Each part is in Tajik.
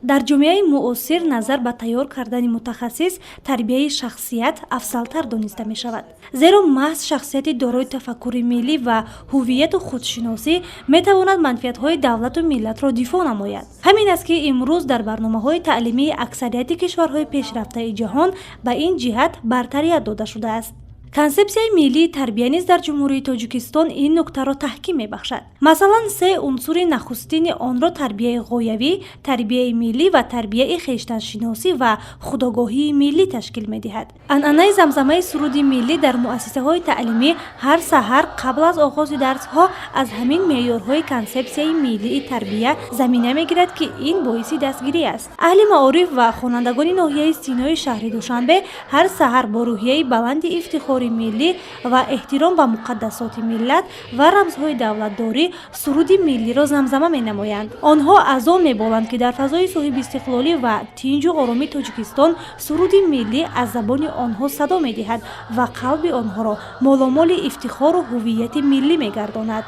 Дар ҷомеаи муосир назар ба тайёр кардани мутахассис тарбияи шахсият афзалтар дониста мешавад, зеро маҳз шахсияти дорои тафаккури миллӣ ва ҳувияту худшиносӣ метавонад манфиатҳои давлату миллатро дифоъ намояд. Ҳамин аст, ки имрӯз дар барномаҳои таълимии аксарияти кишварҳои пешрафтаи ҷаҳон ба ин ҷиҳат бартарият дода шудааст. Консепсияи миллии тарбия низ дар Ҷумҳурии Тоҷикистон ин нуктаро таҳким мебахшад. Масалан, се унсури нахустини онро тарбияи ғоявӣ, тарбияи миллӣ ва тарбияи хештаншиносӣ ва худогоҳии миллӣ ташкил медиҳад. Анъанаи замзамаи суруди миллӣ дар муассисаҳои таълимӣ ҳар саҳар қабл аз оғози дарсҳо аз ҳамин меъёрҳои Консепсияи миллии тарбия замина мегирад, ки ин боиси дастгирӣ аст. Аҳли маориф ва хонандагони ноҳияи Синои шаҳри Душанбе ҳар саҳар бо рӯҳияи баланди ифтихори миллӣ ва эҳтиром ба муқаддасоти миллат ва рамзҳои давлатдорӣ суруди миллиро замзама менамоянд. Онҳо аз он меболанд, ки дар фазои соҳибистиқлолӣ ва тинҷу оромии Тоҷикистон суруди миллӣ аз забони онҳо садо медиҳад ва қалби онҳоро моломоли ифтихору ҳувияти миллӣ мегардонад.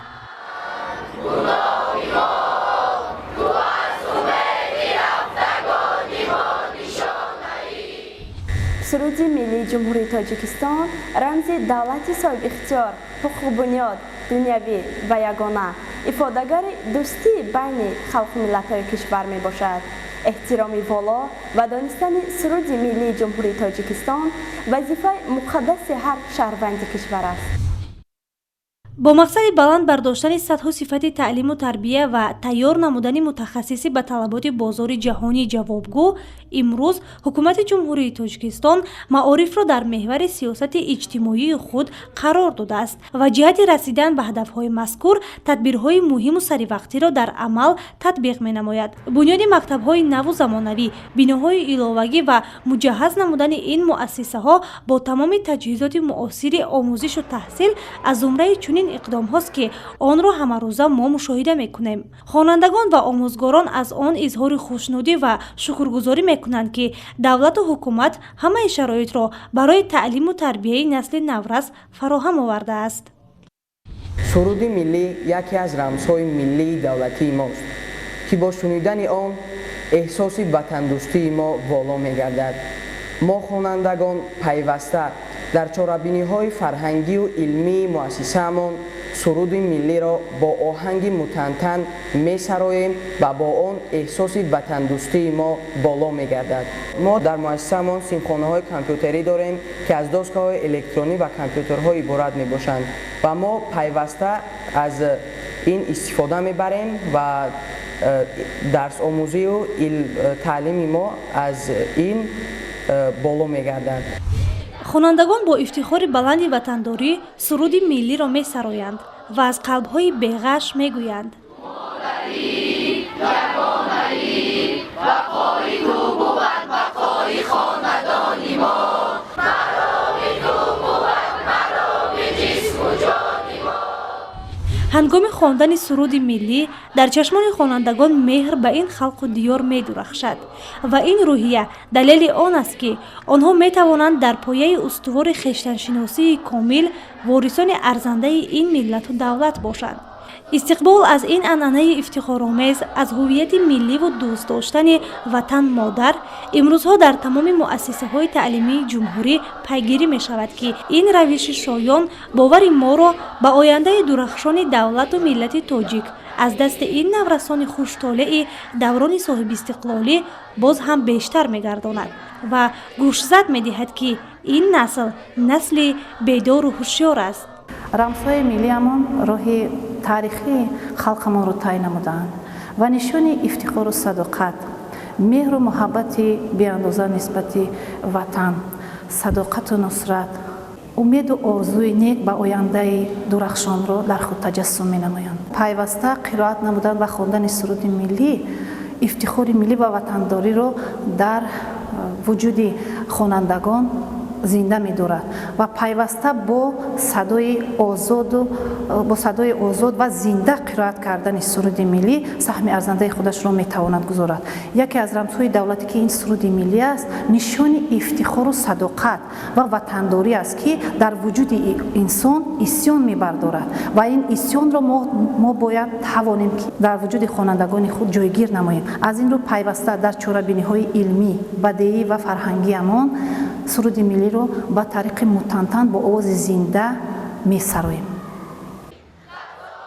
Суруди миллии Ҷумҳурии Тоҷикистон рамзи давлати соҳибихтиёр, ҳуқуқбунёд, дунявӣ ва ягона, ифодагари дӯстии байни халқу миллатҳои кишвар мебошад. Эҳтироми воло ва донистани суруди миллии Ҷумҳурии Тоҷикистон вазифаи муқаддаси ҳар шаҳрванди кишвар аст. Бо мақсади баланд бардоштани сатҳу сифати таълиму тарбия ва тайёр намудани мутахассиси ба талаботи бозори ҷаҳонӣ ҷавобгӯ, имрӯз Ҳукумати Ҷумҳурии Тоҷикистон маорифро дар меҳвари сиёсати иҷтимоии худ қарор додааст ва ҷиҳати расидан ба ҳадафҳои мазкур тадбирҳои муҳиму саривақтиро дар амал татбиқ менамояд. Бунёди мактабҳои наву замонавӣ, биноҳои иловагӣ ва муҷаҳҳаз намудани ин муассисаҳо бо тамоми таҷҳизоти муосири омӯзишу таҳсил аз зумраи чунин иқдомҳост, ки онро ҳамарӯза мо мушоҳида мекунем. Хонандагон ва омӯзгорон аз он изҳори хушнудӣ ва шукргузорӣ мекунанд, ки давлату ҳукумат ҳамаи шароитро барои таълиму тарбияи насли наврас фароҳам овардааст. Суруди миллӣ яке аз рамзҳои миллии давлатии мост, ки бо шунидани он эҳсоси ватандӯстии мо воло мегардад. Мо, хонандагон, пайваста дар чорабиниҳои фарҳангию илмии муассисаамон суруди миллиро бо оҳанги мутантан месароем ва бо он эҳсоси ватандӯстии мо боло мегардад. Мо дар муассисаамон синфхонаҳои компютерӣ дорем, ки аз доскаҳои электронӣ ва компютерҳо иборат мебошанд, ва мо пайваста аз ин истифода мебарем ва дарсомӯзию таълими мо аз ин боло мегардад. Хонандагон бо ифтихори баланди ватандорӣ суруди миллиро месароянд ва аз қалбҳои беғаш мегӯянд. Ҳангоми хондани суруди миллӣ дар чашмони хонандагон меҳр ба ин халқу диёр медурахшад ва ин рӯҳия далели он аст, ки онҳо метавонанд дар пояи устувори хештаншиносии комил ворисони арзандаи ин миллату давлат бошанд. Истиқбол аз ин анъанаи ифтихоромез, аз ҳувияти милливу дӯст доштани ватан модар имрӯзҳо дар тамоми муассисаҳои таълимии ҷумҳурӣ пайгирӣ мешавад, ки ин равиши шоён бовари моро ба ояндаи дурахшони давлату миллати тоҷик аз дасти ин наврасони хуштолеи даврони соҳибистиқлолӣ боз ҳам бештар мегардонад ва гӯшзад медиҳад, ки ин насл насли бедору ҳушёр аст. Рамзҳои миллиамон роҳи таърихии халқамонро тай намудаанд ва нишони ифтихору садоқат, меҳру муҳаббати беандоза нисбати ватан, садоқату нусрат, умеду орзуи нек ба ояндаи дурахшонро дар худ таҷассум менамоянд. Пайваста қироат намудан ва хондани суруди миллӣ ифтихори миллӣ ва ватандориро дар вуҷуди хонандагон зинда медорад ва пайваста бо садои озод ва зинда қироат кардани суруди миллӣ саҳми арзандаи худашро метавонад гузорад. Яке аз рамзҳои давлатӣ, ки ин суруди миллӣ аст, нишони ифтихору садоқат ва ватандорӣ аст, ки дар вуҷуди инсон исён мебардорад ва ин исёнро мо бояд тавонем, ки дар вуҷуди хонандагони худ ҷойгир намоем. Аз ин рӯ пайваста дар чорабиниҳои илмӣ, бадеӣ ва фарҳангиамон суруди миллиро ба тариқи мутантан бо овози зинда месароем.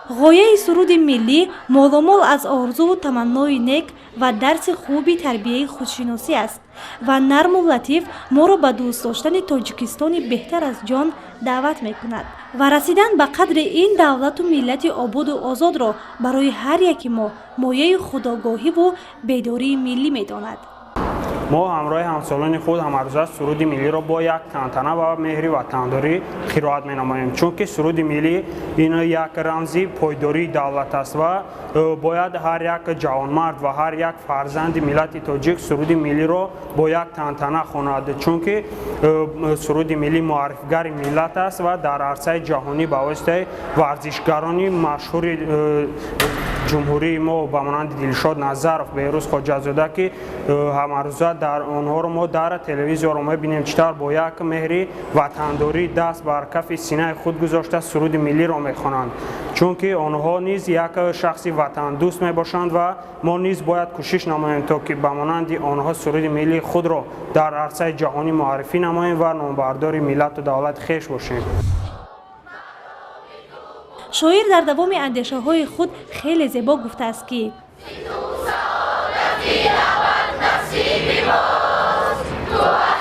Ғояи суруди миллӣ моломол аз орзуву таманнои нек ва дарси хуби тарбияи худшиносӣ аст ва нарму латиф моро ба дӯст доштани Тоҷикистони беҳтар аз ҷон даъват мекунад ва расидан ба қадри ин давлату миллати ободу озодро барои ҳар яки мо мояи худогоҳиву бедории миллӣ медонад. Мо ҳамроҳи ҳамсолони худ ҳамарӯза суруди миллиро бо як тантана ва меҳри ватандорӣ қироат менамоем, чунки суруди миллӣ ин як рамзи пойдории давлат аст ва бояд ҳар як ҷавонмард ва ҳар як фарзанди миллати тоҷик суруди миллиро бо як тантана хонад, чунки суруди миллӣ муаррифгари миллат аст ва дар арсаи ҷаҳонӣ ба воситаи варзишгарони машҳури ҷумҳурии мо ба монанди Дилшод Назаров, Беҳрӯз Хоҷазода, ки ҳамарӯза дар онҳоро мо дар телевизорро мебинем, чӣ тавр бо як меҳри ватандорӣ даст бар кафи синаи худ гузошта суруди миллиро мехонанд, чунки онҳо низ як шахси ватандӯст мебошанд ва мо низ бояд кӯшиш намоем, то ки ба монанди онҳо суруди миллии худро дар арсаи ҷаҳонӣ муаррифӣ намоем ва номбардори миллату давлати хеш бошем. Шоир дар давоми андешаҳои худ хеле зебо гуфтааст, ки: Саодати абад насиби мост, ту.